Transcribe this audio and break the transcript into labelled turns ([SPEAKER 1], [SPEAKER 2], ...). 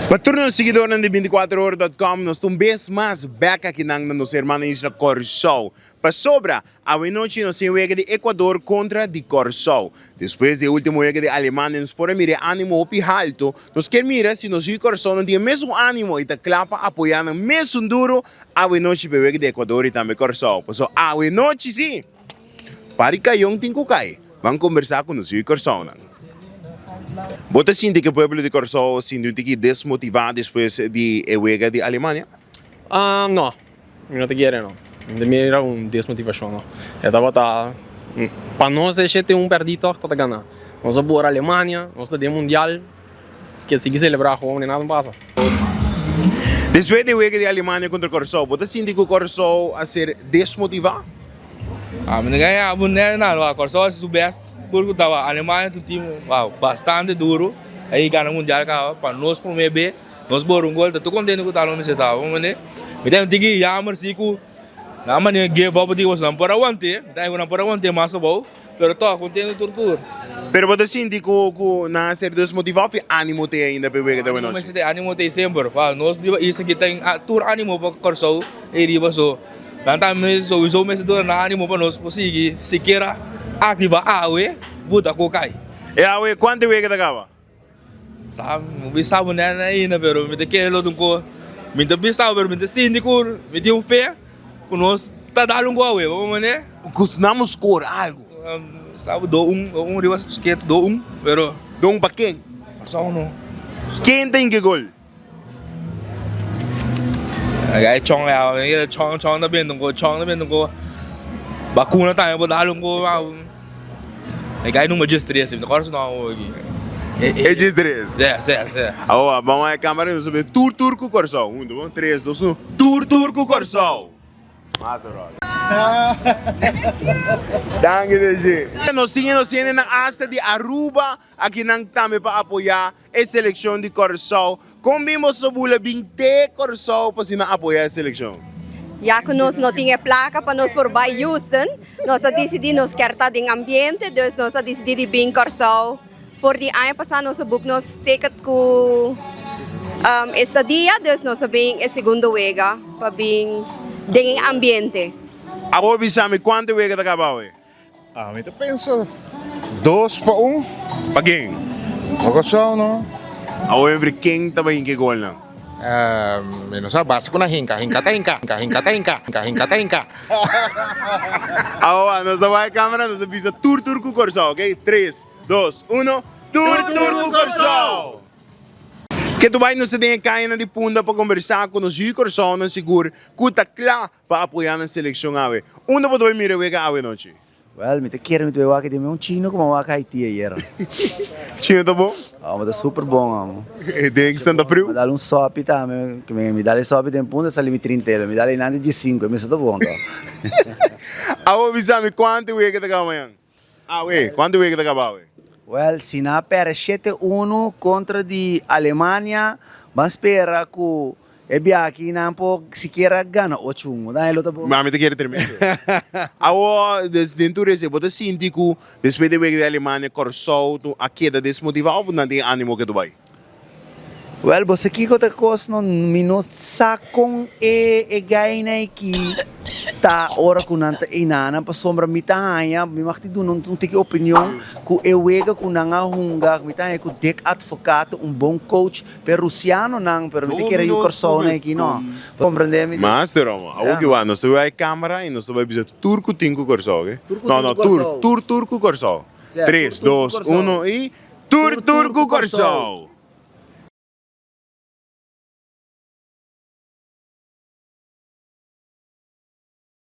[SPEAKER 1] Pa tur nos siguidornan di binticuater ora dot com, nos ta un bes mas bek akinan na nos hermana isla Kòrsou. Pasobra, awenochi nos tin wega di Ecuador kontra di Kòrsou. Despues di e ultimo wega di Alemania nos por a mira e animo hopi halto. Nos kier mira si nos yu Kòrsounan tin e mesun animo i ta kla pa apoyá nan mesun duro awenochi pa e wega di Ecuador i tambe Kòrsou. Pasobra awenochi si! Pari kayon tin ku kai. Ban kombersá ku nos yu Kòrsounan. Bo ta sinti ku e pueblo di Kòrsou sinti un tiki desmotivá despues di e wega di Alemania?
[SPEAKER 2] No, mi no ta kere no. Mi ta mira un desmotivashon no. E tabata pa nos e shete un pèrdí tòg ta ta ganá. Nos a bora Alemania, nos ta den mundial, ke sigui selebrá gewoon nada no pasa.
[SPEAKER 1] Despues di e wega di Alemania kontra Kòrsou, bo ta sinti ku Kòrsou a ser desmotivá?
[SPEAKER 3] Mi no gaña bo nada nada, Kòrsou a hasi su bèst tur ku tawa. Alemania ta un tim bastante duru, a gana mundial kaba pa nos promé be. Nos bora un gol ta tur contento cu tal mester ta bo mende. Mi ta un tiki jammer si cu nan manera give up di nan por aguante, mi ta nan por aguante mas abou, pero toch contento tur tur.
[SPEAKER 1] Pero bo ta sinti cu cu nan a ser desmotiva of e animo t'ey ainda p'e wega di awenochi?
[SPEAKER 3] Animo animo t'ey semper, pa nos riba isla aki tin tur animo pa Corsou ey riba so nan tambe souiso mester duna nan animo pa nos por sigui sikiera activa awe buta cu kai.
[SPEAKER 1] E awe cuanto e wega ta caba?
[SPEAKER 3] Sa, mi bisa bo nènè ainda, pero mi ta kere lo un ko. Mi ta bisa bo, pero mi ta sinti ku mi tin un fe ku nos ta dal un gol awe, bo manera?
[SPEAKER 1] Ku nan bo skor algu.
[SPEAKER 3] Sa bo do un, do un riba sketu, do un, pero.
[SPEAKER 1] Do un pa ken?
[SPEAKER 3] Kòrsou no.
[SPEAKER 1] Ken ta hinka e gol?
[SPEAKER 3] E chong ya, e chong chong ta bende un ko, chong ta bende un ko. Bakuna tambe por dal un ko. E gai number diestres, mi ta kòrda su nòmber awor aki.
[SPEAKER 1] E diestres?
[SPEAKER 3] Yes, yes, yes.
[SPEAKER 1] Awor, ban wak e kamera nos ta bini tur tur ku Kòrsou. Huntu, bon? Tres, dos, uno. Tur tur ku Kòrsou! Masa brother. Danki Desi. Nos tin e nos hendenan hasta di Aruba akinan tambe pa apoyá E selekshon di Kòrsou. Kon bin boso bula bin te Kòrsou pa asina apoyá e selekshon?
[SPEAKER 4] Ya ku nos no tin e plaka pa nos por bai Houston, nos a disidí nos kier ta den ambiente, dus nos a disidí di bin Kòrsou. For di aña pasá nos a book nos ticket ku estadia, dus nos a bin e segundo wega pa bin den e ambiente.
[SPEAKER 1] Abo bisa mi kuantu wega ta kaba awe?
[SPEAKER 5] Ami ta pensa dos pa un.
[SPEAKER 1] Pa ken?
[SPEAKER 5] Pa Kòrsou no.
[SPEAKER 1] Awor Henry ken ta bai hinka e golnan?
[SPEAKER 5] Mi no sa basta ku nan hinka, hinka ta hinka, hinka ta hinka, hinka ta hinka.
[SPEAKER 1] Awor nos ta bai kamera nos ta bisa tur tur ku Kòrsou ok tres dos uno tur tur ku Kòrsou. Ke tu bai nos ta den e kayanan di Punda pa kombersá ku nos yu Kòrsounan sigur ku ta kla Pa apoyá nan selekshon awe. Unda bo ta bai mira wega awe nochi?
[SPEAKER 6] Wel, mi ta kere mi ta bai wak den un chino ku mi a wak Haiti ayera.
[SPEAKER 1] Chino ta bon?
[SPEAKER 6] Amo ta super bon amo.
[SPEAKER 1] E drinksnan ta friu?
[SPEAKER 6] Mi a dal un sopi tambe, mi dal e sopi den punta sali mi trintelo, mi dal einan di diesinco, e mester ta bon to.
[SPEAKER 1] Awo bisa mi kuantu wega ta kaba mañan? Awe, kuantu wega ta kaba awe?
[SPEAKER 6] Wel, si nan a perde shete uno kontra di Alemania, ban spera ku E biaha aki nan por sikiera gana ocho un, dan e lo ta bon.
[SPEAKER 1] Mami ta kere tremendo. Awor, des den tur esei, bo ta sinti ku despues di wega di Alemania, Kòrsou tu a keda desmotivá òf nan tin ánimo ke tu bai?
[SPEAKER 6] Wèl, bo sa kiko ta kos no, mi no sa kon e e gainan aki ta ora ku nan ta einanan, pasobra mi ta haña, mi mag di duna un tiki opinion ku e wega ku nan a hunga, mi ta haña ku Dick Advocaat ta un bon coach, Pe rusianonan, pero mi ta kere yu Kòrsounan aki no. Bo komprendé mi?
[SPEAKER 1] Master homo, awor ki wak nos ta bai kamera i nos ta bai bisa tur ku tin ku Kòrsou, oke? No, no, tur, tur, tur ku Kòrsou. Tres, dos, uno i tur, tur ku Kòrsou!